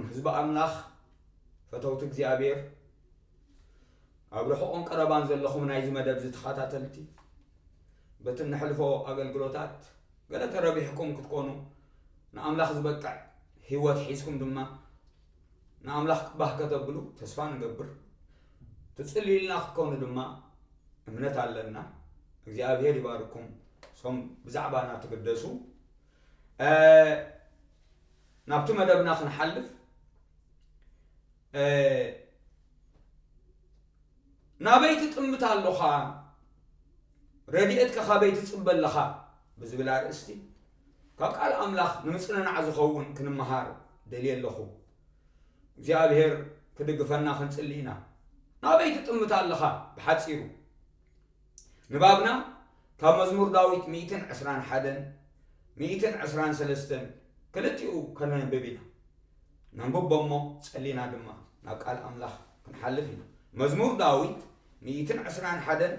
ህዝቢ ኣምላኽ፣ ፈተውቲ እግዚኣብሔር፣ ኣብ ርሑቕን ቀረባን ዘለኹም ናይዚ መደብ እዚ ተኸታተልቲ፣ በቲ እነሕልፎ ኣገልግሎታት ገለ ተረቢሕኩም ክትኮኑ፣ ንኣምላኽ ዝበቅዕ ህይወት ሒዝኩም ድማ ንኣምላኽ ባህ ከተብሉ ተስፋ ንገብር። ትጽልዩልና ክትኮኑ ድማ እምነት ኣለና። እግዚኣብሔር ይባርኩም። እሶም ብዛዕባና ትግደሱ። እ፣ ናብቲ መደብና ክንሓልፍ፣ እ፣ ናበይ ትጥምት ኣለኻ? ረድኤትከ ካበይ ትጽበ ኣለኻ? ብዝብል ኣርእስቲ ካብ ቃል ኣምላኽ ንምጽንናዕ ዝኸውን ክንመሃር ደልየ ኣለኹ። እግዚኣብሔር ክድግፈና ክንጽሊ ኢና። ናበይ ትጥምት ኣለኻ? ብሓጺሩ ንባብና ካብ መዝሙር ዳዊት ሚእትን ዕስራን ሓደን ሚእትን ዕስራን ሰለስተን ክልቲኡ ከነንብብ ኢና። ነንብቦ እሞ ጸሊና ድማ ናብ ቃል ኣምላኽ ክንሓልፍ ኢና። መዝሙር ዳዊት ሚእትን ዕስራን ሓደን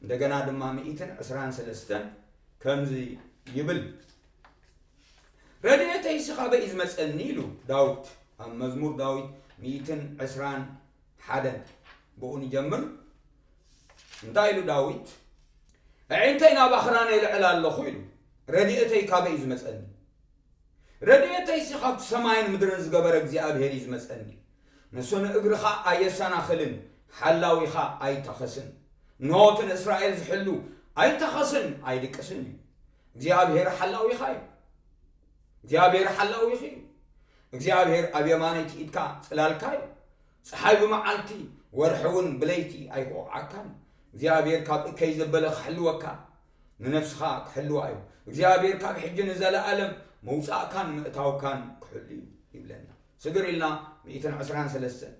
እንደገና ድማ ሚእትን ዕስራን ሰለስተን ከምዚ ይብል፣ "ረድኤተይሲ ካበይ እዩ ዝመጸኒ?" ኢሉ ዳዊት ኣብ መዝሙር ዳዊት ሚእትን ዕስራን ሓደን ብኡ ንጀምር። እንታይ ኢሉ ዳዊት? "ኣዒንተይ ናብ ኣኽራነይ የልዕላ ኣለኹ" ኢሉ። "ረድኤተይ ካበይ እዩ ዝመጸኒ? ረድኤተይሲ ካብቲ ሰማይን ምድርን ዝገበረ እግዚኣብሔር እዩ ዝመጸኒ። ንሱ ንእግርኻ ኣየሰናኽልን፣ ሓላዊኻ ኣይተኸስን። እንሆ እቲ ንእስራኤል ዝሕሉ ኣይተኸስን ኣይድቅስን እዩ። እግዚኣብሔር ሓላዊኻ እዩ። እግዚኣብሔር ሓላዊኺ እዩ። እግዚኣብሔር ኣብ የማነይቲ ኢድካ ጽላልካ እዩ። ጸሓይ ብመዓልቲ፣ ወርሒ እውን ብለይቲ ኣይክወቕዓካን። እግዚኣብሔር ካብ እከይ ዘበለ ክሕልወካ፣ ንነፍስኻ ክሕልዋ እዩ። እግዚኣብሔር ካብ ሕጂ ንዘለኣለም ምውጻእካን ምእታውካን ክሕሉ እዩ" ይብለና። ስግር ኢልና ሚእትን ዕስራን ሰለስተን፣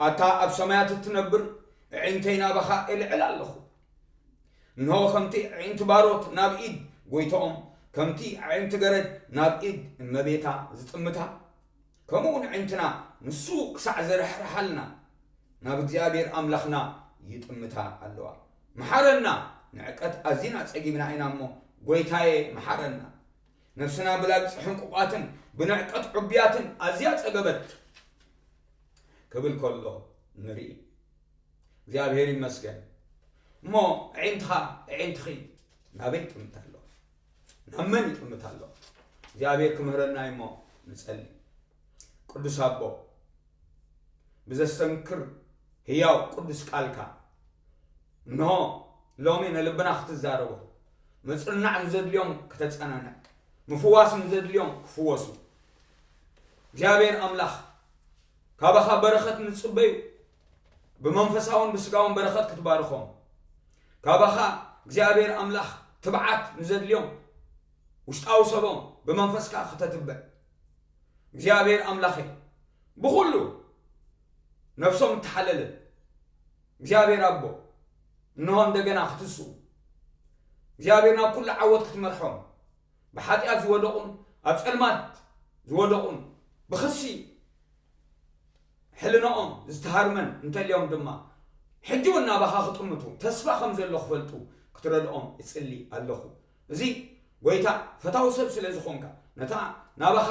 "ኣታ ኣብ ሰማያት እትነብር፣ ኣዒንተይ ናባኻ እልዕል ኣለኹ። እንሆ ከምቲ ኣዒንቲ ባሮት ናብ ኢድ ጎይትኦም፣ ከምቲ ኣዒንቲ ገረድ ናብ ኢድ እመቤታ ዝጥምታ፣ ከምኡ ንዕንትና ንሱ ክሳዕ ዘርሕርሓልና ናብ እግዚኣብሔር ኣምላኽና ይጥምታ ኣለዋ። መሓረና፣ ንዕቀት ኣዚና ጸጊብና ኢና እሞ፣ ጎይታዬ መሓረና። ነፍስና ብላግጺ ሕንቁቓትን ብንዕቀት ዕቡያትን ኣዝያ ጸገበት" ክብል ከሎ ንርኢ። እግዚኣብሔር ይመስገን። እሞ ኣዒንትኻ፣ ኣዒንትኺ ናበይ ይጥምት ኣሎ? ናብ መን ይጥምት ኣሎ? እግዚኣብሔር ክምህረና እዩ እሞ ንጸሊ። ቅዱስ ኣቦ፣ ብዘስተንክር ህያው ቅዱስ ቃልካ፣ እንሆ ሎሚ ንልብና ክትዛረቦ፣ ምጽንናዕ ንዘድልዮም ክተጸናንዕ፣ ምፍዋስ ንዘድልዮም ክፍወሱ፣ እግዚኣብሔር ኣምላኽ፣ ካባኻ በረኸት ንጽበዩ፣ ብመንፈሳውን ብስጋውን በረኸት ክትባርኾም፣ ካባኻ እግዚኣብሔር ኣምላኽ ትብዓት ንዘድልዮም፣ ውሽጣዊ ሰቦም ብመንፈስካ ክተትብዕ፣ እግዚኣብሔር ኣምላኸይ፣ ብኹሉ ነፍሶም እተሓለለት፣ እግዚኣብሔር ኣቦ፣ እንሆ እንደገና ክትስኡ፣ እግዚኣብሔር ናብ ኩሉ ዓወት ክትመርሖም፣ ብሓጢኣት ዝወደቑን ኣብ ጸልማት ዝወደቑን ብኽሲ ሕልናኦም ዝተሃርመን እንተልዮም ድማ፣ ሕጂ እውን ናባኻ ክጥምቱ ተስፋ ከም ዘሎ ክፈልጡ ክትረድኦም እጽሊ ኣለኹ። እዚ ጎይታ፣ ፈታዊ ሰብ ስለ ዝኾንካ፣ ነታ ናባኻ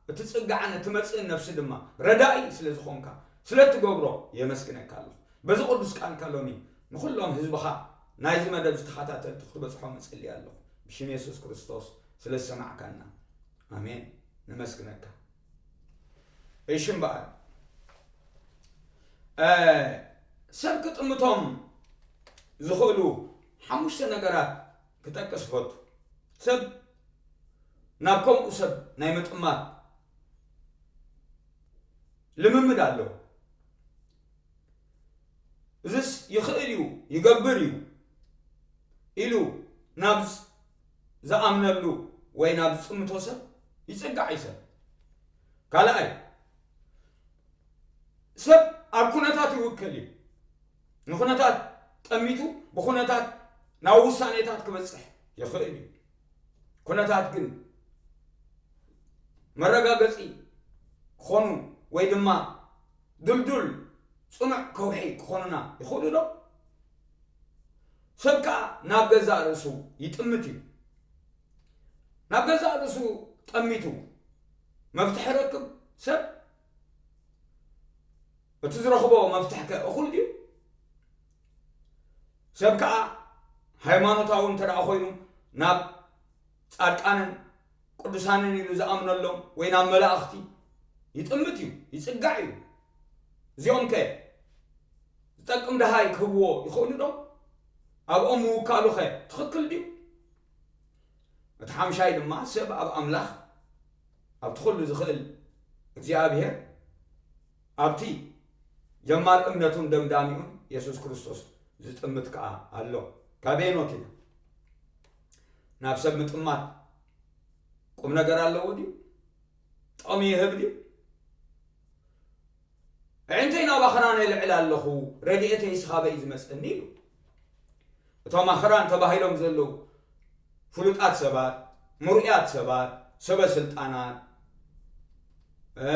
እትጽግዓን እትመጽእን ነፍሲ ድማ ረዳኢ ስለ ዝኾንካ፣ ስለ እትገብሮ የመስግነካ ኣለኹ። በዚ ቅዱስ ቃልካ ሎሚ ንኹሎም ህዝብኻ፣ ናይዚ መደብ ዝተኸታተልቲ ክትበጽሖም እጽሊ ኣለኹ። ብሽም የሱስ ክርስቶስ ስለ ዝሰማዕካና፣ ኣሜን። ነመስግነካ። እሺ እምበኣር፣ እ፣ ሰብ ክጥምቶም ዝኽእሉ ሓሙሽተ ነገራት ክጠቅስ እፈቱ። ሰብ ናብ ከምኡ ሰብ ናይ ምጥማት ልምምድ ኣለዎ። እዝስ ይኽእል እዩ፣ ይገብር እዩ ኢሉ ናብ ዝ-፣ ዝኣምነሉ ወይ ናብ ዝጥምቶ ሰብ ይጽጋዕ እዩ ሰብ። ካልኣይ፣ ሰብ ኣብ ኩነታት ይውከል እዩ። ንኩነታት ጠሚቱ ብኩነታት ናብ ውሳኔታት ክበጽሕ ይኽእል እዩ። ኩነታት ግን መረጋገጺ ክኾኑ ወይ ድማ ድልዱል ጽኑዕ ከውሒ ክኾኑና ይኽእሉ ዶ? ሰብ ከኣ ናብ ገዛእ ርእሱ ይጥምት እዩ። ናብ ገዛእ ርእሱ ጠሚቱ መፍትሒ ረክብ ሰብ። እቲ ዝረኽቦ መፍትሒ ከ እኹል ድዩ? ሰብ ከኣ ሃይማኖታዊ እንተ ደኣ ኮይኑ ናብ ጻድቃንን ቅዱሳንን ኢሉ ዝኣምነሎም ወይ ናብ መላእኽቲ ይጥምት እዩ፣ ይጽጋዕ እዩ። እዚኦም ከ ዝጠቅም ደሃይ ክህብዎ ይኽእሉ ዶ? ኣብኦም ምውካሉ ኸ ትኽክል ድዩ? እቲ ሓምሻይ ድማ ሰብ ኣብ ኣምላኽ ኣብቲ ኹሉ ዝኽእል እግዚኣብሔር ኣብቲ ጀማር እምነቱን ደምዳሚኡን የሱስ ክርስቶስ ዝጥምት ከኣ ኣሎ። ካበየኖት ኢና ናብ ሰብ ምጥማት ቁም ነገር ኣለዎ ድዩ? ጥቕሚ ይህብ ድዩ? ኣዒንተይ ናብ ኣኽራን የልዕል ኣለኹ፣ ረድኤተይስ ካበይ እዩ ዝመጸኒ? ኢሉ። እቶም ኣኽራን ተባሂሎም ዘለዉ ፍሉጣት ሰባት፣ ምሩያት ሰባት፣ ሰበ ስልጣናት፣ እ፣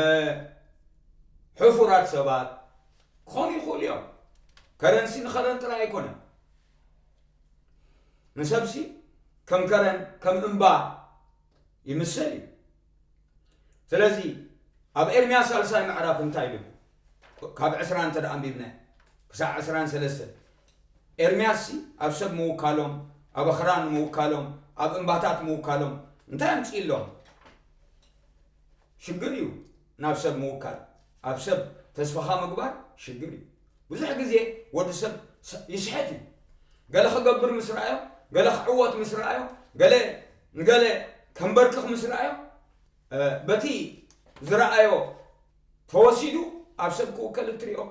ሕፉራት ሰባት ክኾኑ ይኽእሉ እዮም። ከረንሲ ንኸረን ጥራይ ኣይኮነን። ንሰብሲ ከም ከረን፣ ከም እምባ ይምሰል እዩ። ስለዚ ኣብ ኤርምያስ ሳልሳይ ምዕራፍ እንታይ ኢሉ? ካብ ዕስራ እንተ ደኣ ኣንቢብና ክሳዕ ዕስራን ሰለስተን፣ ኤርምያስሲ ኣብ ሰብ ምውካሎም፣ ኣብ ኣኽራን ምውካሎም፣ ኣብ እምባታት ምውካሎም እንታይ ኣምጽእሎም? ሽግር እዩ ናብ ሰብ ምውካል። ኣብ ሰብ ተስፋኻ ምግባር ሽግር እዩ። ብዙሕ ግዜ ወዲ ሰብ ስ-፣ ይስሕት እዩ። ገለ ክገብር ምስ ረኣዮ፣ ገለ ክዕወት ምስ ረኣዮ፣ ገለ ንገለ ከንበርክኽ ምስ ረኣዮ፣ እ፣ በቲ ዝረኣዮ ተወሲዱ ኣብ ሰብ ክውከል እትሪኦ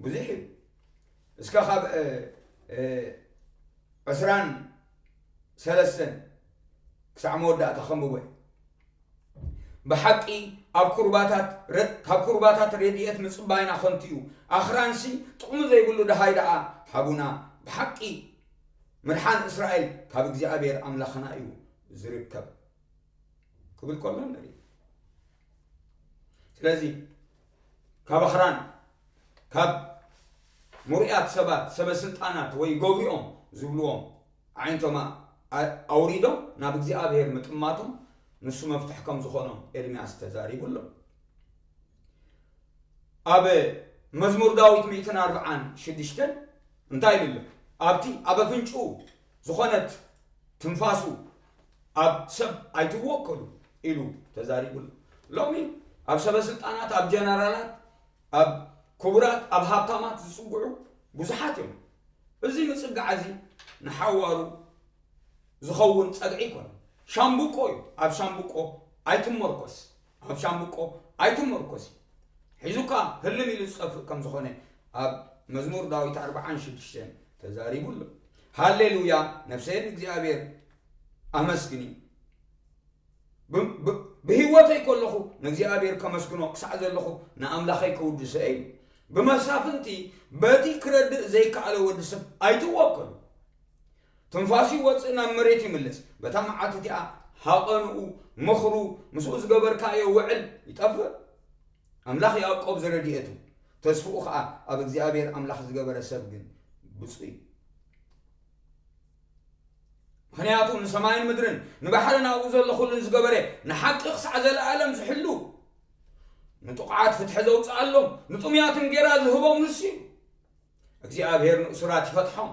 ብዙሕ እዩ። እስከ ካብ፣ እ፣ እ፣ ዕስራን ሰለስተን ክሳዕ መወዳእታ ከንብቦ እየ። ብሓቂ ኣብ ኩርባታት ረ-፣ ካብ ኩርባታት ረድኤት ምጽባይና ከንቱ እዩ። ኣኽራንሲ ጥቕሚ ዘይብሉ ደሃይ ደኣ ሃቡና። ብሓቂ ምድሓን እስራኤል ካብ እግዚኣብሔር ኣምላኽና እዩ ዝርከብ ክብል ከሎ ንርኢ። ስለዚ ካብ ኣኽራን፣ ካብ ምሩያት ሰባት፣ ሰበ ስልጣናት ወይ ገብሪኦም ዝብልዎም ኣዒንቶም ኣ-፣ ኣውሪዶም ናብ እግዚኣብሔር ምጥማቶም ንሱ መፍትሒ ከም ዝኾኖም ኤርምያስ ተዛሪቡ ኣሎ። ኣብ መዝሙር ዳዊት ሚእትን ኣርብዓን ሽዱሽተን እንታይ ኢሉ ኣሎ? ኣብቲ ኣብ ኣፍንጭኡ ዝኾነት ትንፋሱ ኣብ ሰብ ኣይትወከሉ ኢሉ ተዛሪቡ ኣሎ። ሎሚ ኣብ ሰበ ስልጣናት፣ ኣብ ጀነራላት፣ ኣብ ክቡራት፣ ኣብ ሃብታማት ዝጽግዑ ብዙሓት እዮም። እዚ ምጽጋዕ እዚ ንሓዋሩ ዝኸውን ጸግዒ ኣይኮነን። ሻምብቆ እዩ። ኣብ ሻምብቆ ኣይትመርኮስ። ኣብ ሻምብቆ ኣይትመርኮስ። ሒዙካ ህልም ኢሉ ዝጠፍእ ከም ዝኾነ ኣብ መዝሙር ዳዊት ኣርብዓን ሽዱሽተን ተዛሪቡ ኣሎ። ሃሌሉያ፣ ነፍሰይ ንእግዚኣብሔር ኣመስግኒ። ብ-፣ ብ-፣ ብህይወተይ ከለኹ ንእግዚኣብሔር ከመስግኖ፣ ክሳዕ ዘለኹ ንኣምላኸይ ከውድሰ እዩ። ብመሳፍንቲ በቲ ክረድእ ዘይከኣለ ወዲ ሰብ ኣይትወከሉ። ትንፋሱ ይወጽእ፣ ናብ መሬት ይምለስ። በታ መዓልቲ እቲኣ ሃቐንኡ፣ ምኽሩ፣ ምስኡ ዝገበርካዮ ውዕል ይጠፍእ። ኣምላኽ ያዕቆብ ዝረድኤቱ፣ ተስፍኡ ኸኣ ኣብ እግዚኣብሔር ኣምላኽ ዝገበረ ሰብ ግን ብፁዕ እዩ። ምኽንያቱ ንሰማይን ምድርን ንባሕርን ኣብኡ ዘሎ ኹሉን ዝገበረ፣ ንሓቂ ክሳዕ ዘለኣለም ዝሕሉ፣ ንጥቑዓት ፍትሒ ዘውፅኣሎም፣ ንጥሙያት እንጌራ ዝህቦም ንሱ እዩ። እግዚኣብሔር ንእሱራት ይፈትሖም።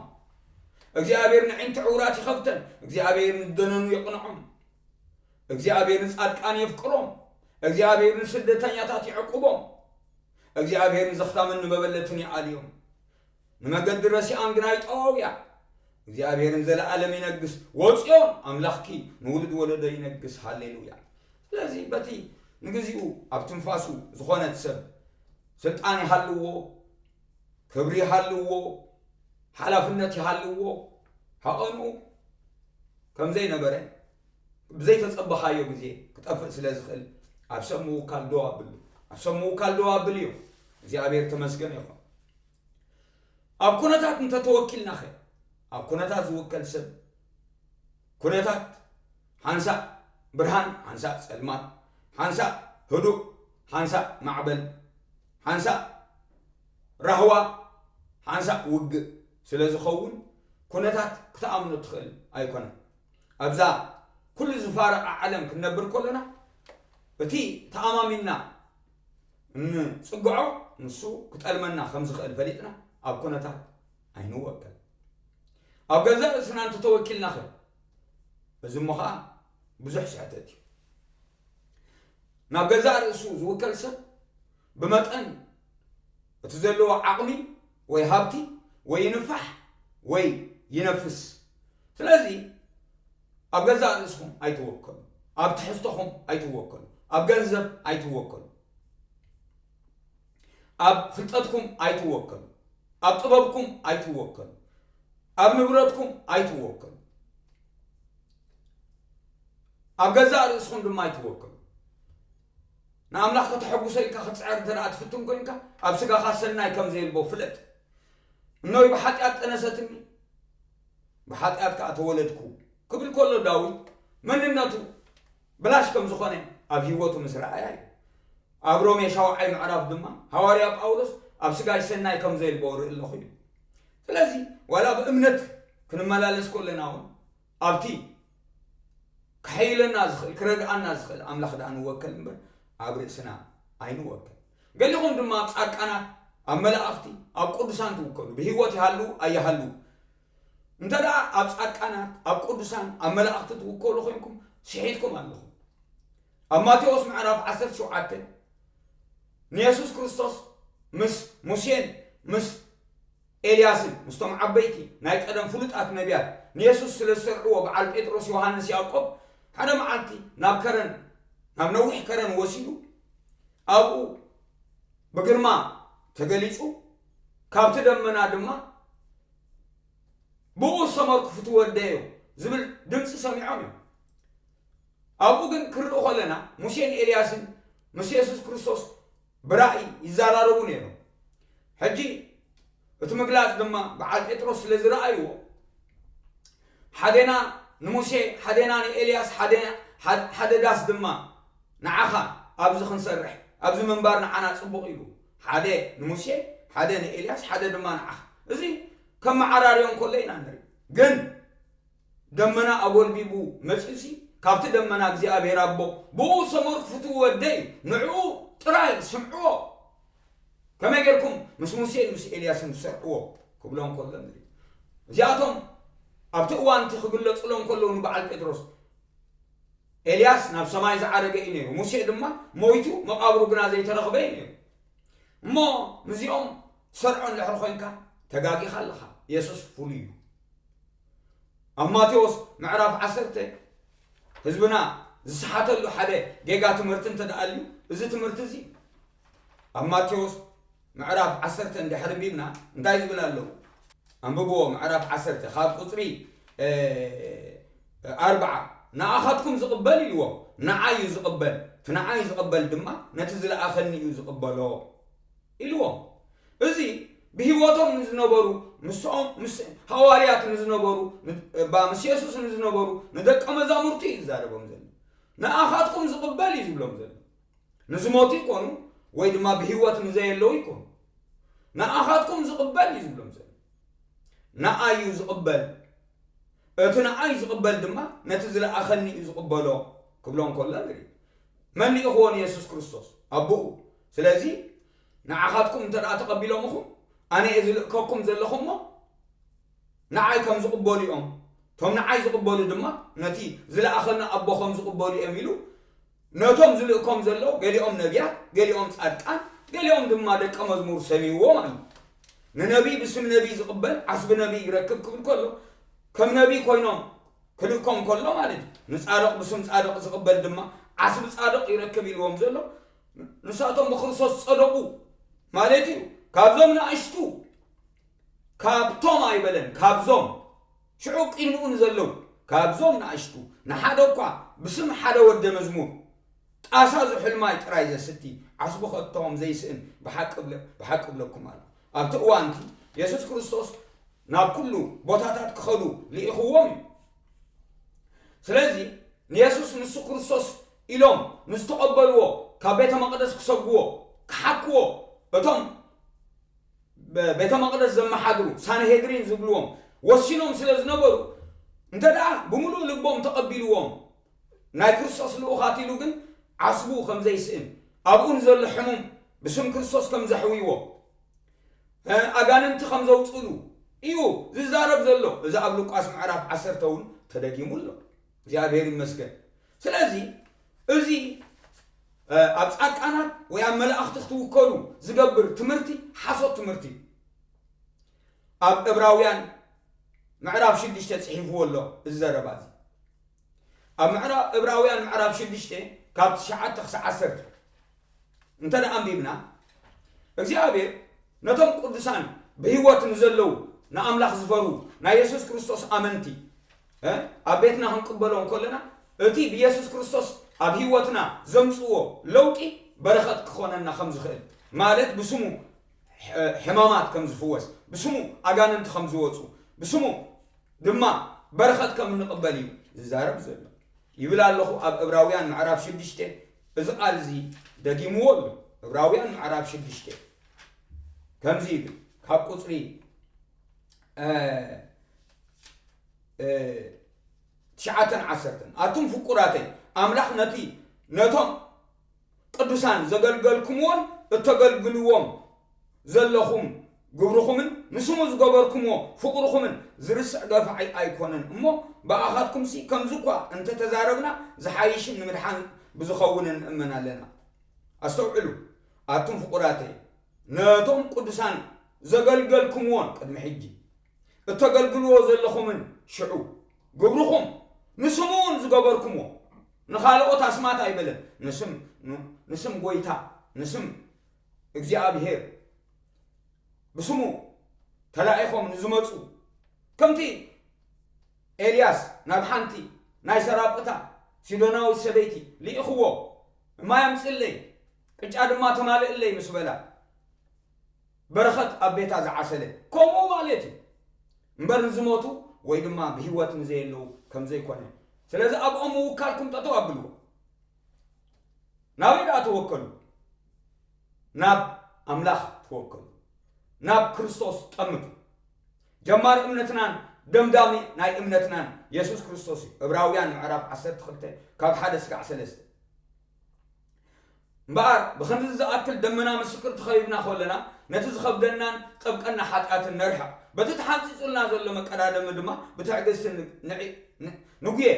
እግዚኣብሔር ንዕንቲ ዕውራት ይኸፍተን። እግዚኣብሔር ንደነኑ የቕንዖም። እግዚኣብሔር ንጻድቃን የፍቅሮም። እግዚኣብሔር ንስደተኛታት ይዕቁቦም። እግዚኣብሔር ንዘኽታምን ንመበለትን ይኣልዮም። ንመገዲ ረሲኣን ግና ይጠዋውያ። እግዚኣብሔር ንዘለኣለም ይነግስ። ወጽዮን ኣምላኽኪ ንውሉድ ወለዶ ይነግስ። ሃሌሉያ። ስለዚ በቲ ንግዚኡ ኣብ ትንፋሱ ዝኾነት ሰብ ስልጣን ይሃልዎ፣ ክብሪ ይሃልዎ፣ ሓላፍነት ይሃልዎ፣ ሃቐንኡ ከም ዘይነበረ ብዘይተጸበኻዮ ግዜ ክጠፍእ ስለ ዝኽእል ኣብ ሰብ ምውካል ደው ኣብሉ። ኣብ ሰብ ምውካል ደው ኣብሉ እዩ። እግዚኣብሔር ተመስገን ይኹን። ኣብ ኩነታት እንተተወኪልናኸ? ኣብ ኩነታት ዝውከል ሰብ ኩነታት ሓንሳእ ብርሃን፣ ሓንሳእ ጸልማት፣ ሓንሳእ ህዱእ፣ ሓንሳእ ማዕበል፣ ሓንሳእ ራህዋ፣ ሓንሳእ ውግእ ስለ ዝኸውን ኩነታት ክትኣምኖ ትኽእል ኣይኮነን። ኣብዛ ኩሉ ዝፋረቓ ዓለም ክንነብር ከለና እቲ ተኣማሚንና እንጽግዖ ንሱ ክጠልመና ከም ዝኽእል ፈሊጥና ኣብ ኩነታት ኣይንወከል። ኣብ ገዛእ ርእስና እንተተወኪልና ኸ? እዚ እሞ ኸኣ ብዙሕ ስሕተት እዩ። ናብ ገዛእ ርእሱ ዝውከል ሰብ ብመጠን እቲ ዘለዎ ዓቕሚ ወይ ሃብቲ ወይ ይንፋሕ ወይ ይነፍስ። ስለዚ ኣብ ገዛእ ርእስኹም ኣይትወከሉ፣ ኣብ ትሕዝቶኹም ኣይትወከሉ፣ ኣብ ገንዘብ ኣይትወከሉ፣ ኣብ ፍልጠትኩም ኣይትወከሉ፣ ኣብ ጥበብኩም ኣይትወከሉ፣ ኣብ ንብረትኩም ኣይትወከሉ፣ ኣብ ገዛእ ርእስኹም ድማ ኣይትወከሉ። ንኣምላኽ ከተሐጉሶ ኢልካ ክትጽዕር እንተ ደኣ ትፍትን ኮይንካ፣ ኣብ ስጋኻ ሰናይ ከም ዘየልቦ ፍለጥ። እነሆ ብሓጢኣት ጠነሰትኒ፣ ብሓጢኣት ከኣ ተወለድኩ ክብል ከሎ ዳዊት መንነቱ ብላሽ ከም ዝኾነ ኣብ ህይወቱ ምስ ረኣያ እዩ። ኣብ ሮሜ ሻውዓይ ምዕራፍ ድማ ሃዋርያ ጳውሎስ ኣብ ስጋይ ሰናይ ከም ዘየልቦ ርኢ ኣለኹ እዩ። ስለዚ ዋላ ብእምነት ክንመላለስ ከለና እውን ኣብቲ ክሕይለና ዝኽእል ክረድኣና ዝኽእል ኣምላኽ ደኣ ንወከል እምበር ኣብ ርእስና ኣይንወከል። ገሊኹም ድማ ኣብ ጻድቃናት ኣብ መላእኽቲ ኣብ ቅዱሳን ትውከሉ ብህይወት ይሃሉ ኣይሃሉ እንተ ደኣ ኣብ ጻድቃናት ኣብ ቅዱሳን ኣብ መላእኽቲ ትውከሉ ኮይንኩም ስሒትኩም ኣለኹም። ኣብ ማቴዎስ ምዕራፍ ዓሰርተ ሸውዓተ ንየሱስ ክርስቶስ ምስ ሙሴን ምስ ኤልያስን ምስቶም ዓበይቲ ናይ ቀደም ፍሉጣት ነቢያት ንየሱስ ስለ ዝሰርዕዎ በዓል ጴጥሮስ ዮሃንስ ያዕቆብ ሓደ መዓልቲ ናብ ከረን ናብ ነዊሕ ከረን ወሲዱ ኣብኡ ብግርማ ተገሊጹ ካብቲ ደመና ድማ ብኡ ዝሰመርኩ ፍትወደዮ ዝብል ድምፂ ሰሚዖም እዮም። ኣብኡ ግን ክርኢ ከለና ሙሴን ኤልያስን ምስ የሱስ ክርስቶስ ብራእይ ይዘራረቡ ነይሮም። ሕጂ እቲ ምግላፅ ድማ በዓል ጴጥሮስ ስለ ዝረኣይዎ ሓደና ንሙሴ ሓደና ንኤልያስ ሓደ ዳስ ድማ ንዓኻ ኣብዚ ክንሰርሕ ኣብዚ ምንባር ንዓና ፅቡቕ ኢሉ ሓደ ንሙሴ ሓደ ንኤልያስ ሓደ ድማ ንዓኻ እዚ ከመዓራርዮም ከሎ ኢና ንርኢ ግን ደመና ኣጎልቢቡ መጺኡሲ ካብቲ ደመና እግዚኣብሔር ኣቦ ብኡ ሰመርኩ ፍትው ወደይ ንዕኡ ጥራይ ስምዕዎ ከመይ ጌርኩም ምስ ሙሴን ምስ ኤልያስን ትሰርዕዎ ክብሎም ከሎ ንርኢ እዚኣቶም ኣብቲ እዋን እቲ ክግለጹሎም ከለዉ ንበዓል ጴጥሮስ ኤልያስ ናብ ሰማይ ዝዓረገ እዩ ነይሩ ሙሴ ድማ ሞይቱ መቓብሩ ግና ዘይተረኽበ እዩ ነይሩ እሞ ምስዚኦም ትሰርዖ እንድሕር ኮይንካ ተጋጊኻ ኣለኻ የሱስ ፍሉይ እዩ ኣብ ማቴዎስ ምዕራፍ ዓሰርተ ህዝብና ዝሰሓተሉ ሓደ ጌጋ ትምህርቲ እንተ ደኣ ኣልዩ እዚ ትምህርቲ እዚ ኣብ ማቴዎስ ምዕራፍ ዓሰርተ እንድሕር ኣንቢብና እንታይ ዝብል ኣለዉ? ኣንብብዎ ምዕራፍ ዓሰርተ ካብ ቁፅሪ ኣርብዓ ንኣኻትኩም ዝቕበል ኢልዎም ንዓይ እዩ ዝቕበል እቲ ንዓይ ዝቕበል ድማ ነቲ ዝለኣኸኒ እዩ ዝቕበሎ ኢልዎም እዚ ብህይወቶም ንዝነበሩ ምስኦም ምስ ሃዋርያት ንዝነበሩ ባ ምስ የሱስ ንዝነበሩ ንደቀ መዛሙርቱ እዩ ዝዛረቦም ዘሎ ንኣኻትኩም ዝቕበል እዩ ዝብሎም ዘሎ ንዝሞቱ ይኮኑ ወይ ድማ ብህይወት ንዘየለዉ ይኮኑ ንኣኻትኩም ዝቕበል እዩ ዝብሎም ዘሎ ንኣይ እዩ ዝቕበል እቲ ንኣይ ዝቕበል ድማ ነቲ ዝለኣኸኒ እዩ ዝቕበሎ ክብሎም ከሎ ንርኢ መን ልኢኽዎ ንየሱስ ክርስቶስ ኣቦኡ ስለዚ ንዓኻትኩም እንተ ደኣ ተቐቢሎምኹም ኣነ እየ ዝልእከኩም ዘለኹ እሞ ንዓይ ከም ዝቕበሉ እዮም እቶም ንዓይ ዝቕበሉ ድማ ነቲ ዝለኣኸኒ ኣቦ ከም ዝቕበሉ እዮም ኢሉ ነቶም ዝልእኮም ዘለዉ ገሊኦም ነቢያት ገሊኦም ጻድቃን ገሊኦም ድማ ደቀ መዝሙር ሰሚዎ ማለት ንነቢይ ብስም ነቢይ ዝቕበል ዓስቢ ነቢይ ይረክብ ክብል ከሎ ከም ነቢይ ኮይኖም ክልእኮም ከሎ ማለት እዩ ንጻድቕ ብስም ጻድቕ ዝቕበል ድማ ዓስቢ ጻድቕ ይረክብ ኢልዎም ዘሎ ንሳቶም ብክርስቶስ ዝጸደቑ ማለት እዩ ካብዞም ንኣሽቱ ካብቶም ኣይበለን ካብዞም ሽዑ ቅድሚኡ ንዘለዉ ካብዞም ንኣሽቱ ንሓደ እኳ ብስም ሓደ ወደ መዝሙር ጣሳ ዝሑል ማይ ጥራይ ዘስቲ ዓስቡ ከቶም ዘይስእን ብሓቂ እብለኩም ኣሎ ኣብቲ እዋንቲ የሱስ ክርስቶስ ናብ ኩሉ ቦታታት ክኸዱ ልኢኽዎም እዩ ስለዚ ንየሱስ ንሱ ክርስቶስ ኢሎም ንዝተቐበልዎ ካብ ቤተ መቕደስ ክሰጉዎ ክሓክዎ እቶም ቤተ መቕደስ ዘመሓድሩ ሳንሄድሪን ዝብልዎም ወሲኖም ስለ ዝነበሩ እንተ ደኣ ብምሉእ ልቦም ተቐቢልዎም ናይ ክርስቶስ ልኡኻት ኢሉ ግን ዓስቡ ከም ዘይስእን፣ ኣብኡ ንዘሎ ሕሙም ብስም ክርስቶስ ከም ዘሕውይዎ፣ እ፣ ኣጋንንቲ ከም ዘውፅሉ እዩ ዝዛረብ ዘሎ። እዚ ኣብ ሉቃስ ምዕራፍ ዓሰርተ እውን ተደጊሙ ኣሎ። እግዚኣብሔር ይመስገን። ስለዚ እዚ፣ እ፣ ኣብ ጻድቃናት ወይ ኣብ መላእኽቲ ክትውከሉ ዝገብር ትምህርቲ ሓሶት ትምህርቲ እዩ። ኣብ ዕብራውያን ምዕራፍ ሽዱሽተ ጽሒፍዎ ኣሎ እዚ ዘረባ እዚ። ኣብ ምዕራ-፣ ዕብራውያን ምዕራፍ ሽዱሽተ ካብ ትሽዓተ ክሳብ ዓሰርተ እንተ ደኣ ኣንቢብና፣ እግዚኣብሔር ነቶም ቅዱሳን ብህይወት ንዘለዉ ንኣምላኽ ዝፈሩ ናይ የሱስ ክርስቶስ ኣመንቲ፣ እ፣ ኣብ ቤትና ክንቅበሎም ከለና፣ እቲ ብየሱስ ክርስቶስ ኣብ ህይወትና ዘምጽዎ ለውጢ በረኸት ክኾነና ከም ዝኽእል፣ ማለት ብስሙ ሕ-፣ ሕማማት ከም ዝፍወስ፣ ብስሙ ኣጋንንቲ ከም ዝወጹ፣ ብስሙ ድማ በረኸት ከም እንቕበል እዩ ዝዛረብ ዘሎ። ይብል ኣለኹ ኣብ ዕብራውያን ምዕራፍ ሽዱሽተ፣ እዚ ቃል እዚ ደጊምዎ ኣሎ። ዕብራውያን ምዕራፍ ሽዱሽተ ከምዚ ይብል፣ ካብ ቁጽሪ፣ እ፣ እ፣ ትሽዓተን ዓሰርተን፣ ኣቱም ፍቁራተይ፣ ኣምላኽ ነቲ፣ ነቶም ቅዱሳን ዘገልገልኩምዎን እተገልግልዎም ዘለኹም ግብርኹምን ንስሙ ዝገበርኩምዎ ፍቕርኹምን ዝርስዕ ገፋዒ ኣይኮነን እሞ፣ ብኣኻትኩምሲ ከምዚ እኳ እንተተዛረብና ዝሓይሽን ንምድሓን ብዝኸውንን ንእመን ኣለና። ኣስተውዕሉ፣ ኣቱም ፍቑራተይ፣ ነቶም ቅዱሳን ዘገልገልኩምዎን ቅድሚ ሕጂ እተገልግልዎ ዘለኹምን ሽዑ ግብርኹም ንስሙ እውን ዝገበርኩምዎ፣ ንኻልኦት ኣስማት ኣይበለን፣ ንስም፣ ን-፣ ንስም ጐይታ፣ ንስም እግዚኣብሔር፣ ብስሙ ተላኢኾም ንዝመጹ፣ ከምቲ ኤልያስ ናብ ሓንቲ ናይ ሰራጵታ ሲዶናዊት ሰበይቲ ልኢኽዎ፣ "ማይ ኣምጽእለይ፣ ቅጫ ድማ ተማልእለይ" ምስ በላ፣ በረኸት ኣብ ቤታ ዝዓሰለ፣ ከምኡ ማለት እዩ። እምበር ንዝሞቱ ወይ ድማ ብህይወት ንዘየለዉ ከም ዘይኮነ። ስለዚ ኣብኦም ምውካልኩም ጠጠው ኣብልዎ። ናበይ ደኣ ተወከሉ? ናብ ኣምላኽ ተወከሉ። ናብ ክርስቶስ ጠምቱ። ጀማሪ እምነትናን ደምዳሚ ናይ እምነትናን የሱስ ክርስቶስ እዩ። ዕብራውያን ምዕራፍ ዓሰርተ ክልተ ካብ ሓደ ስጋዕ ሰለስተ። እምበኣር፣ ብኸምዚ ዝኣክል ደመና ምስክር ተኸቢብና ከለና፣ ነቲ ዝኸብደናን ጠብቀና ሓጢኣትን ነርሕቕ። በቲ ተሓንጺጹልና ዘሎ መቀዳደሚ ድማ ብትዕግስቲ ን-፣ ንዒ-፣ ን-፣ ንጉየ።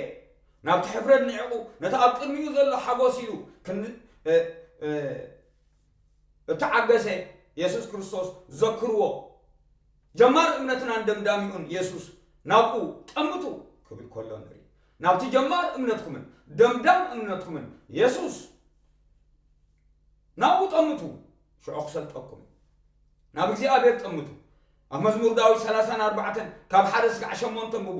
ናብቲ ሕፍረት ንዒቑ፣ ነቲ ኣብ ቅድሚኡ ዘሎ ሓጎስ ኢሉ ክን-፣ እ-፣ እ-፣ እተዓገሰ የሱስ ክርስቶስ ዘክርዎ። ጀማር እምነትናን ደምዳሚኡን የሱስ ናብኡ ጠምቱ ክብል ከሎ ንርኢ። ናብቲ ጀማር እምነትኩምን ደምዳም እምነትኩምን የሱስ ናብኡ ጠምቱ፣ ሽዑ ክሰልጠኩም። ናብ እግዚኣብሔር ጠምቱ። ኣብ መዝሙር ዳዊት ሰላሳን ኣርባዕተን ካብ ሓደ ስጋዕ ሸሞንተ ኣንብቦ።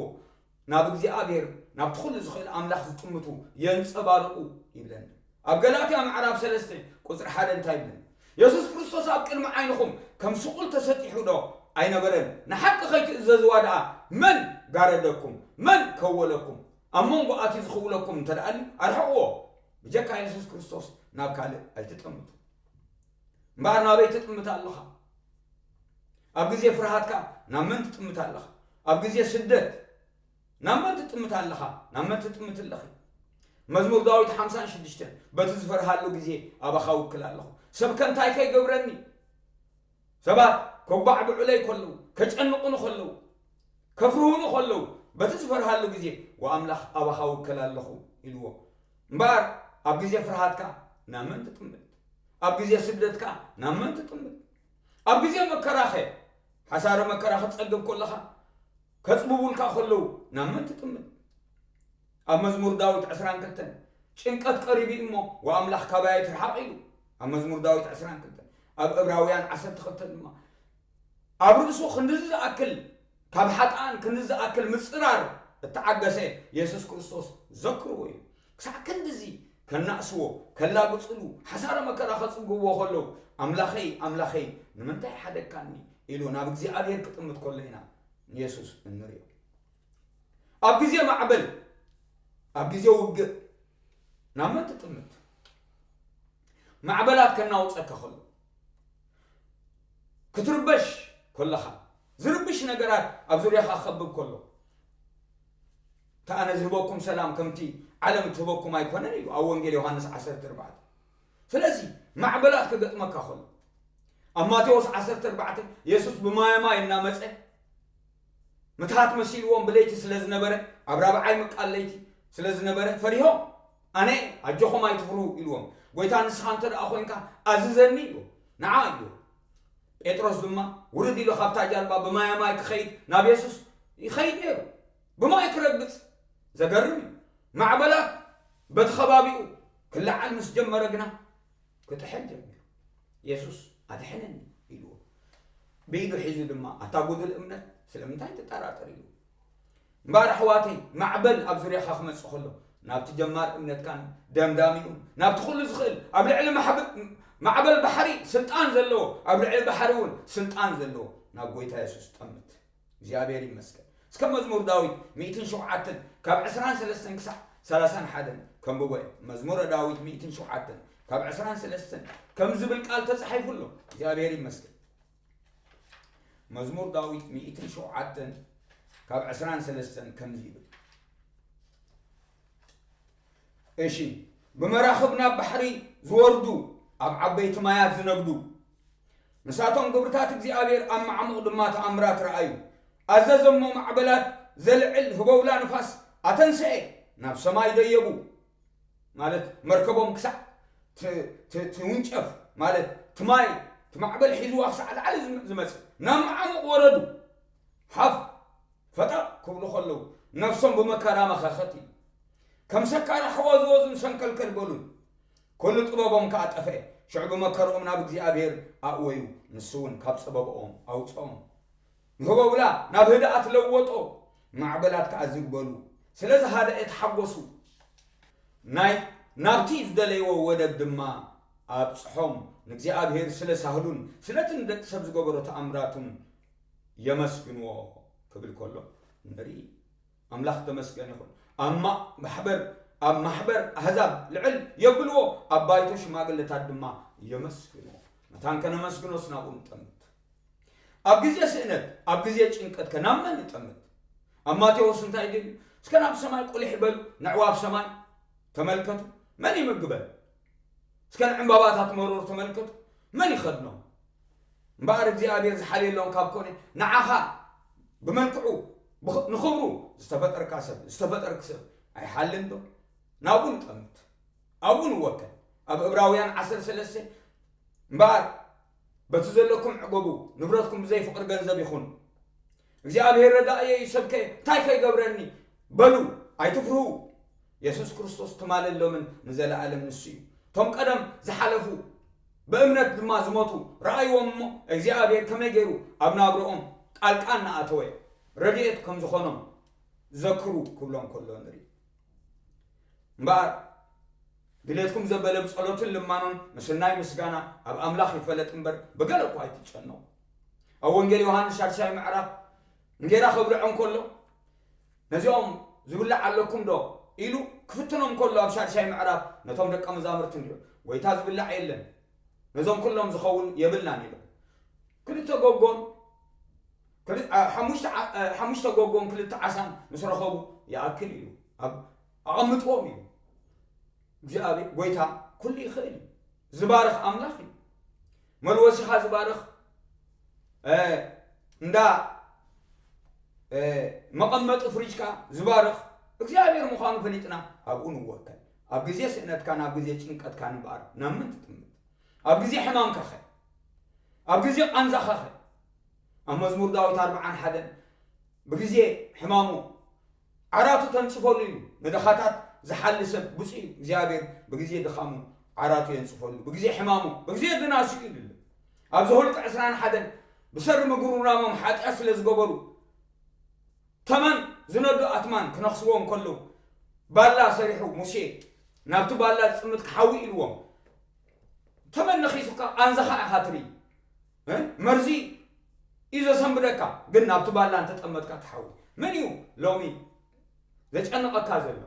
ናብ እግዚኣብሔር፣ ናብቲ ኩሉ ዝኽእል ኣምላኽ ዝጥምቱ የንጸባርቑ ይብለና። ኣብ ገላትያ ምዕራፍ ሰለስተ ቁጽሪ ሓደ እንታይ ይብለና? የሱስ ክርስቶስ ኣብ ቅድሚ ዓይንኹም ከም ስቑል ተሰጢሑ ዶ ኣይነበረን? ንሓቂ ከይትእዘዝዋ ደኣ መን ጋረደኩም? መን ከወለኩም? ኣብ መንጎ ኣትዩ ዝኽውለኩም እንተ ደኣ ኣልዩ፣ ኣርሕቕዎ። ብጀካ የሱስ ክርስቶስ ናብ ካልእ ኣይትጠምቱ። እምበኣር ናበይ ትጥምት ኣለኻ? ኣብ ግዜ ፍርሃትካ ናብ መን ትጥምት ኣለኻ? ኣብ ግዜ ስደት ናብ መን ትጥምት ኣለኻ? ናብ መን ትጥምት ኣለኺ? መዝሙር ዳዊት ሓምሳን ሽዱሽተን፣ በቲ ዝፈርሃሉ ግዜ ኣባኻ ውክል ኣለኹ። ሰብ ከ እንታይ ከይገብረኒ? ሰባት ከጓዕብዑለይ ከለዉ፣ ከጨንቑኒ ከለዉ፣ ከፍርሁኒ ከለዉ፣ በቲ ዝፈርሃሉ ግዜ፣ "ወኣምላኽ ኣባኻ ውከል ኣለኹ" ኢልዎ። እምበኣር ኣብ ግዜ ፍርሃትካ ናብ መን ትጥምት? ኣብ ግዜ ስደትካ ናብ መን ትጥምት? ኣብ ግዜ መከራኸ፣ ሓሳረ መከራ ክትጸግብ ከለኻ፣ ከጽብቡልካ ከለዉ ናብ መን ትጥምት? ኣብ መዝሙር ዳዊት ዕስራን ክልተን፣ "ጭንቀት ቀሪቡ እዩ እሞ፣ ወኣምላኽ ካባይ ኣይትርሓቕ" ኢሉ። ኣብ መዝሙር ዳዊት ዕስራን ክልተን፣ ኣብ ዕብራውያን ዓሰርተ ክልተ ድማ፣ ኣብ ርእሱ ክንድዚ ዝኣክል፣ ካብ ሓጥኣን ክንድዚ ዝኣክል ምጽራር እተዓገሰ የሱስ ክርስቶስ ዘክርዎ እዩ። ክሳዕ ክንድዚ ከናእስዎ፣ ከላግጽሉ፣ ሓሳረ መከራ ከጽግብዎ ከለዉ፣ "ኣምላኸይ፣ ኣምላኸይ፣ ንምንታይ ሓደግካኒ?" ኢሉ ናብ እግዚኣብሔር ክጥምት ከሎ ኢና ንየሱስ እንርእዮ። ኣብ ግዜ ማዕበል፣ ኣብ ግዜ ውግእ ናብ መን ትጥምት? ማዕበላት ከናውጸካ ከሎ፣ ክትርበሽ ከለኻ፣ ዝርብሽ ነገራት ኣብ ዙርያኻ ክኸብብ ከሎ፣ "እታ ኣነ ዝህበኩም ሰላም ከምቲ ዓለም እትህበኩም ኣይኮነን ኢሉ ኣብ ወንጌል ዮሃንስ ዓሰርተ ኣርባዕተ። ስለዚ ማዕበላት ክገጥመካ ከሎ ኣብ ማቴዎስ ዓሰርተ ኣርባዕተ የሱስ ብማየ ማይ እናመጸ ምትሃት መሲልዎም ብለይቲ ስለ ዝነበረ ኣብ ራብዓይ ምቃል ለይቲ ስለ ዝነበረ ፈሪሆም ኣነ ኣጆኹም ኣይትፍርሁ ኢልዎም። ጎይታ ንስኻ እንተ ደኣ ኮይንካ ኣዝዘኒ ኢልዎ። ንዓ ኢልዎ። ጴጥሮስ ድማ ውርድ ኢሉ ካብታ ጃልባ ብማየ ማይ ክኸይድ ናብ የሱስ ይኸይድ ነይሩ። ብማይ ክረግጽ ዘገርም እዩ። ማዕበላት በቲ ከባቢኡ ክለዓል ምስ ጀመረ ግና ክጥሕል ጀሚሩ። የሱስ ኣድሕነኒ ኢልዎ። ብኢዱ ሒዙ ድማ ኣታ ጉዱል እምነት ስለምንታይ ትጠራጠር ኢሉ። እምበኣር ኣሕዋተይ ማዕበል ኣብ ዙርያኻ ክመጽእ ከሎ ናብቲ ጀማር እምነትካን ደምዳሚኡን ናብቲ ኩሉ ዝኽእል ኣብ ልዕሊ ማዕበል ባሕሪ ስልጣን ዘለዎ ኣብ ልዕሊ ባሕሪ እውን ስልጣን ዘለዎ ናብ ጎይታ የሱስ ጠምት። እግዚኣብሔር ይመስገን። እስከ መዝሙር ዳዊት ሚእትን ሸውዓተን ካብ ዕስራን ሰለስተን ክሳዕ ሰላሳን ሓደን ከንብቦ እየ። መዝሙረ ዳዊት ሚእትን ሸውዓተን ካብ ዕስራን ሰለስተን ከም ዝብል ቃል ተጻሒፉ ኣሎ። እግዚኣብሔር ይመስገን። መዝሙር ዳዊት ሚእትን ሸውዓተን ካብ ዕስራን ሰለስተን ከምዚ ይብል። እሺ፣ ብመራኽብ ናብ ባሕሪ ዝወርዱ ኣብ ዓበይቲ ማያት ዝነግዱ ንሳቶም ግብርታት እግዚኣብሔር ኣብ ማዕሙቕ ድማ ተኣምራት ረኣዩ። ኣዘዘሞ ማዕበላት ዘልዕል ህበውላ ንፋስ ኣተንስኤ ናብ ሰማይ ደየቡ። ማለት መርከቦም ክሳዕ ትውንጨፍ ማለት ትማይ ትማዕበል ሒዝዋ ክሳዕ ላዕሊ ዝመፅእ ናብ መዓሙቕ ወረዱ። ሓፍ ፈጠቕ ክብሉ ከለዉ ነፍሶም ብመከራ መኸኸት እዩ። ከም ሰካር ኣሕዋዝወዙን ሰንከልከል በሉን። ኩሉ ጥበቦም ከኣ ጠፍአ። ሽዑ ብመከርኦም ናብ እግዚኣብሔር ኣእወዩ፣ ንሱ እውን ካብ ጸበብኦም ኣውጽኦም። ንህቦብላ ናብ ህድኣት ለወጦ፣ ማዕበላት ከኣ ዝግ በሉ። ስለ ዝሃደአ ተሓጎሱ። ናይ ናብቲ ዝደለይዎ ወደብ ድማ ኣብጽሖም። ንእግዚኣብሔር ስለ ሳህሉን ስለቲ ንደቂ ሰብ ዝገበሮ ተኣምራቱን የመስግንዎ ክብል ከሎ ንርኢ። ኣምላኽ ተመስገን ይኹን። ኣብ ማ-፣ ማሕበር፣ ኣብ ማሕበር ኣህዛብ ልዕል የብልዎ፣ ኣብ ባይቶ ሽማግለታት ድማ የመስግንዎ። መታን ከነመስግኖስ ናብኡ ንጠምት። ኣብ ግዜ ስእነት፣ ኣብ ግዜ ጭንቀት ከ ናብ መን ንጠምት? ኣብ ማቴዎስ እንታይ ገይሩ? እስከ ናብ ሰማይ ቁሊሕ በሉ፣ ነዕዋፍ ሰማይ ተመልከቱ፣ መን ይምግበን? እስከ ንዕምባባታት መሮር ተመልከቱ፣ መን ይኸድኖም? እምበኣር እግዚኣብሔር ዝሓልየሎም ካብ ኮነ፣ ንዓኻ ብመልክዑ ብኽ-፣ ንኽብሩ ዝተፈጠርካ ሰብ፣ ዝተፈጠርክ ሰብ ኣይሓልን ዶ? ናብኡ ንጠምት፣ ኣብኡ ንወከል። ኣብ ዕብራውያን ዓሰርተ ሰለስተ፣ እምበኣር በቲ ዘለኩም ዕገቡ፣ ንብረትኩም ብዘይ ፍቕሪ ገንዘብ ይኹን። እግዚኣብሔር ረዳእየ እዩ፣ ሰብከ እንታይ ከይገብረኒ? በሉ፣ ኣይትፍርሁ። የሱስ ክርስቶስ ትማልን ሎምን ንዘለኣለም ንሱ እዩ። እቶም ቀደም ዝሓለፉ ብእምነት ድማ ዝሞቱ ረኣይዎም እሞ፣ እግዚኣብሔር ከመይ ገይሩ ኣብ ናብርኦም ጣልቃ እናኣተወ ረድኤት ከም ዝኾኖም ዘክሩ ክብሎም ከሎ ንርኢ። እምበኣር ድሌትኩም ዘበለ ብጸሎትን ልማኖን ምስናይ ምስጋና ኣብ ኣምላኽ ይፈለጥ እምበር ብገለ እኳ ኣይትጨነቑ። ኣብ ወንጌል ዮሃንስ ሻድሻይ ምዕራፍ እንጌራ ከብልዖም ከሎ ነዚኦም ዝብላዕ ኣለኩም ዶ ኢሉ ክፍትኖም ከሎ ኣብ ሻድሻይ ምዕራፍ ነቶም ደቀ መዛሙርቲ እንዲኦም ጎይታ ዝብላዕ የለን፣ ነዞም ኩሎም ዝኸውን የብልናን ኢሎም። ክልተ ጎጎን ክል-፣ አ፣ ሓሙሽተ ዓ-፣ አ፣ ሓሙሽተ ጎጎን ክልተ ዓሳን ምስ ረኸቡ ይኣክል ኢሉ ኣብ-፣ ኣቐምጥዎም ኢሉ። እግዚኣብሔር ጎይታ ኩሉ ይኽእል እዩ። ዝባርኽ ኣምላኽ እዩ። መልወሲኻ ዝባርኽ፣ እ፣ እንዳ፣ እ፣ መቐመጢ ፍሪጅካ ዝባርኽ እግዚኣብሔር ምዃኑ ፈሊጥና ኣብኡ ንወከል። ኣብ ግዜ ስእነትካ ናብ ግዜ ጭንቀትካ ንበኣር ናብ መን ትጥምት? ኣብ ግዜ ሕማምካ ኸ? ኣብ ግዜ ቃንዛኻ ኸ? ኣብ መዝሙር ዳዊት ኣርብዓን ሓደን ብግዜ ሕማሙ ዓራቱ ተንጽፈሉ ኢሉ። ንድኻታት ዝሓሊ ሰብ ብፁዕ እዩ፣ እግዚኣብሔር ብግዜ ድኻሙ ዓራቱ የንጽፈሉ፣ ብግዜ ሕማሙ፣ ብግዜ ድናስኡ ኢሉ ኣሎ። ኣብዚ ሁልቂ ዕስራን ሓደን ብሰሪ ምጉርራሞም ሓጢኣት ስለ ዝገበሩ ተመን ዝነዱ ኣትማን ክነኽስዎም ከለዉ ባላ ሰሪሑ ሙሴ ናብቲ ባላ ዝጥምት ክሓዊ ኢልዎም። ተመን ነኺሱካ ቃንዛኻ ኢኻ ትርኢ። እ? መርዚ እዩ ዘሰንብደካ፣ ግን ናብቲ ባላ እንተጠመትካ ትሓዊ። መን እዩ ሎሚ ዘጨንቐካ ዘሎ?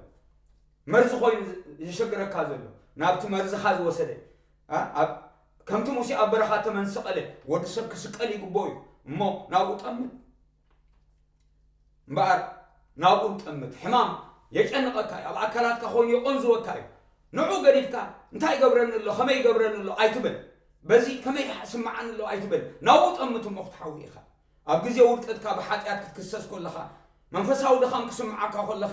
መርዚ ኮይኑ ዝ-፣ ዘሸግረካ ዘሎ? ናብቲ መርዝኻ ዝወሰደ፣ እ? ኣብ፣ ከምቲ ሙሴ ኣብ በረኻ ተመን ዝሰቐለ፣ ወዲ ሰብ ክስቀል ይግብኦ እዩ። እሞ ናብኡ ጠምት። እምበኣር ናብኡ ንጠምት። ሕማም የጨንቐካ እዩ፣ ኣብ ኣካላትካ ኮይኑ የቆንዝወካ እዩ። ንዑ ገዲፍካ እንታይ ይገብረኒ ኣሎ፣ ከመይ ይገብረኒ ኣሎ ኣይትበል። በዚ ከመይ ስምዓኒ ኣሎ ኣይትበል። ናብኡ ጠምት እሞ ክትሓዊ ኢኻ። ኣብ ግዜ ውድቀትካ ብሓጢኣት ክትክሰስ ከለኻ፣ መንፈሳዊ ድኻም ክስምዓካ ከለኸ፣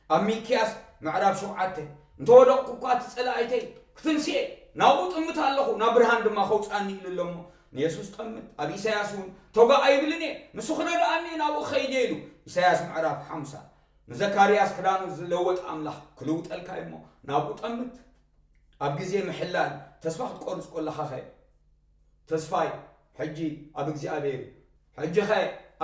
ኣብ ሚክያስ ምዕራፍ ሸውዓተ፣ እንተወደቕኩ እኳ እቲ ጸላኢተይ ክትንስኤ ናብኡ ጥምት ኣለኹ፣ ናብ ብርሃን ድማ ከውፅኣኒ ኢሉ ኣሎ እሞ ንየሱስ ጠምት። ኣብ ኢሳያስ እውን ተጓ ኣይብልን እየ፣ ንሱ ክረድኣኒ እዩ ናብኡ ክኸይድ እየ ኢሉ። ኢሳያስ ምዕራፍ ሓምሳ። ንዘካርያስ ክዳኑ ዝለወጥ ኣምላኽ ክልውጠልካ እዩ እሞ ናብኡ ጠምት። ኣብ ግዜ ምሕላል ተስፋ ክትቆርጽ ከለኻ ኸ? ተስፋይ ሕጂ ኣብ እግዚኣብሔር እዩ። ሕጂ ኸ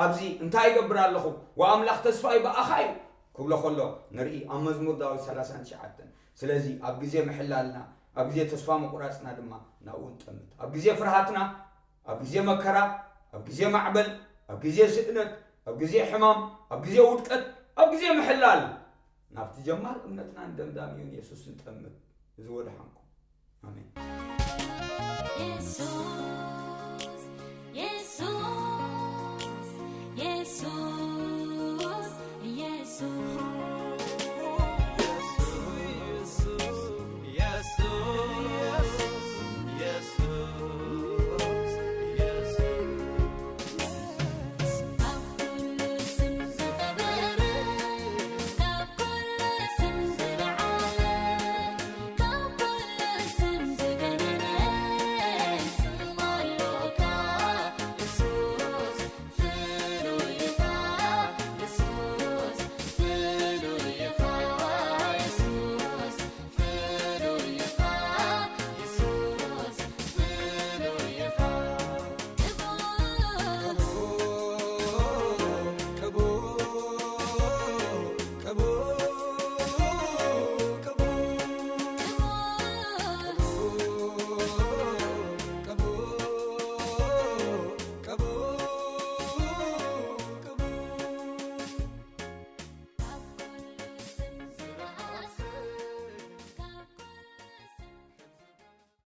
ኣብዚ እንታይ ይገብር ኣለኹ? ወኣምላኽ ተስፋይ ብኣኻ እዩ ክብሎ ከሎ ንርኢ ኣብ መዝሙር ዳዊት ሰላሳን ትሽዓተን። ስለዚ ኣብ ግዜ ምሕላልና፣ ኣብ ግዜ ተስፋ ምቁራጽና ድማ ናብኡ ንጠምት። ኣብ ግዜ ፍርሃትና፣ ኣብ ግዜ መከራ፣ ኣብ ግዜ ማዕበል፣ ኣብ ግዜ ስእነት፣ ኣብ ግዜ ሕማም፣ ኣብ ግዜ ውድቀት፣ ኣብ ግዜ ምሕላል ናብቲ ጀማር እምነትናን ደምዳሚኡን የሱስ ንጠምት። እዚ ወደሓንኩም። ኣሜን።